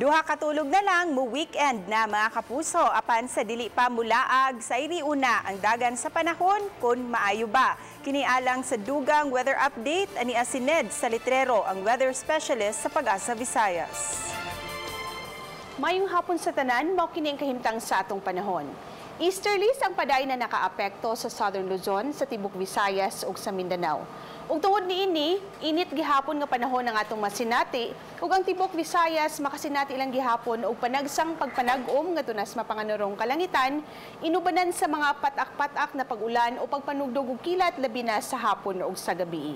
Duha ka tulog na lang mo weekend na, mga kapuso, apan sa dili pa mulaag sa una ang dagan sa panahon kung maayo ba. Kini alang sa dugang weather update, ani si Ned Salitrero, ang weather specialist sa Pag-asa Visayas. Mayong hapon sa tanan, mao kini ang kahimtang sa atong panahon. Easterlies ang padayon na nakaapekto sa Southern Luzon, sa tibok Visayas ug sa Mindanao. Ug tungod niini, init gihapon nga panahon ang atong masinati ug ang tibok Visayas makasinati lang gihapon og panagsang pagpanag-om ngadto nas mapanganurong kalangitan, inubanan sa mga patak-patak na pag-ulan o pagpanugdog og kilat, labi na sa hapon ug sa gabi.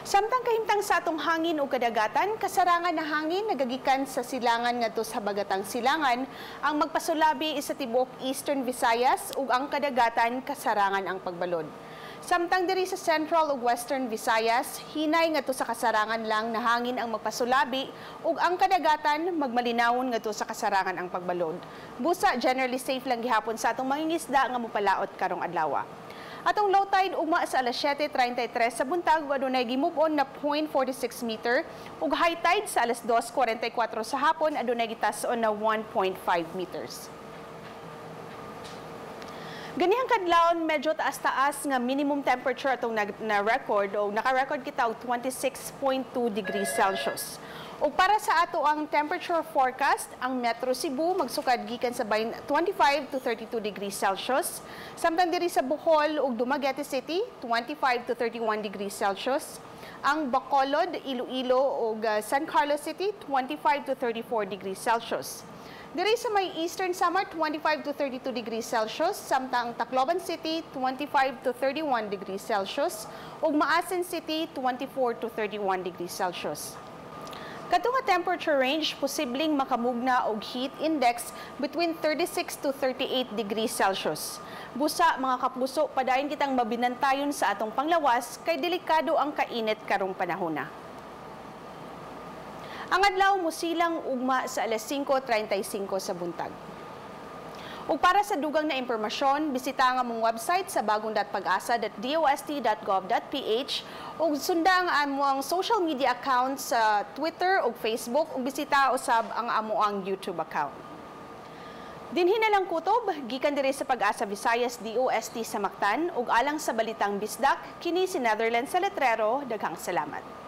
Samtang kahimtang sa atong hangin ug kadagatan, kasarangan na hangin nagagikan sa silangan ngadto sa habagatang silangan ang magpasulabi sa tibuok Eastern Visayas ug ang kadagatan kasarangan ang pagbalod. Samtang diri sa Central ug Western Visayas, hinay ngadto sa kasarangan lang na hangin ang magpasulabi ug ang kadagatan magmalinawon ngadto sa kasarangan ang pagbalod. Busa generally safe lang gihapon sa atong mangingisda nga mopalaot karong adlaw. Atong low tide ugma sa alas 7:33 sa buntag adunay gimove-on na 0.46 meter ug high tide sa alas 2:44 sa hapon adunay gitas-on na 1.5 meters. Ganihang kadlawon, medyo taas-taas nga minimum temperature atong na record o naka-record kita og 26.2 degrees Celsius. Ug para sa ato ang temperature forecast, ang Metro Cebu magsukad gikan sa 25 to 32 degrees Celsius. Samtang diri sa Bohol ug Dumaguete City, 25 to 31 degrees Celsius. Ang Bacolod, Iloilo ug San Carlos City, 25 to 34 degrees Celsius. Diri sa may Eastern Samar, 25 to 32 degrees Celsius, samtang Tacloban City, 25 to 31 degrees Celsius, ug Maasin City, 24 to 31 degrees Celsius. Kato nga temperature range posibleng makamugna og heat index between 36 to 38 degrees Celsius. Busa, mga kapuso, padayon kitang mabinantayon sa atong panglawas kay delikado ang kainit karong panahona. Ang adlaw musilang ugma sa alas 5:35 sa buntag. Ug para sa dugang na impormasyon, bisita ang among website sa bagong.pagasa.dost.gov.ph ug sunda ang among social media accounts sa Twitter ug Facebook ug bisita usab ang among YouTube account. Dinhi na lang kutob, gikan diri sa Pag-asa Visayas DOST sa Mactan ug alang sa Balitang Bisdak, kini si Netherlands sa Letrero. Daghang salamat.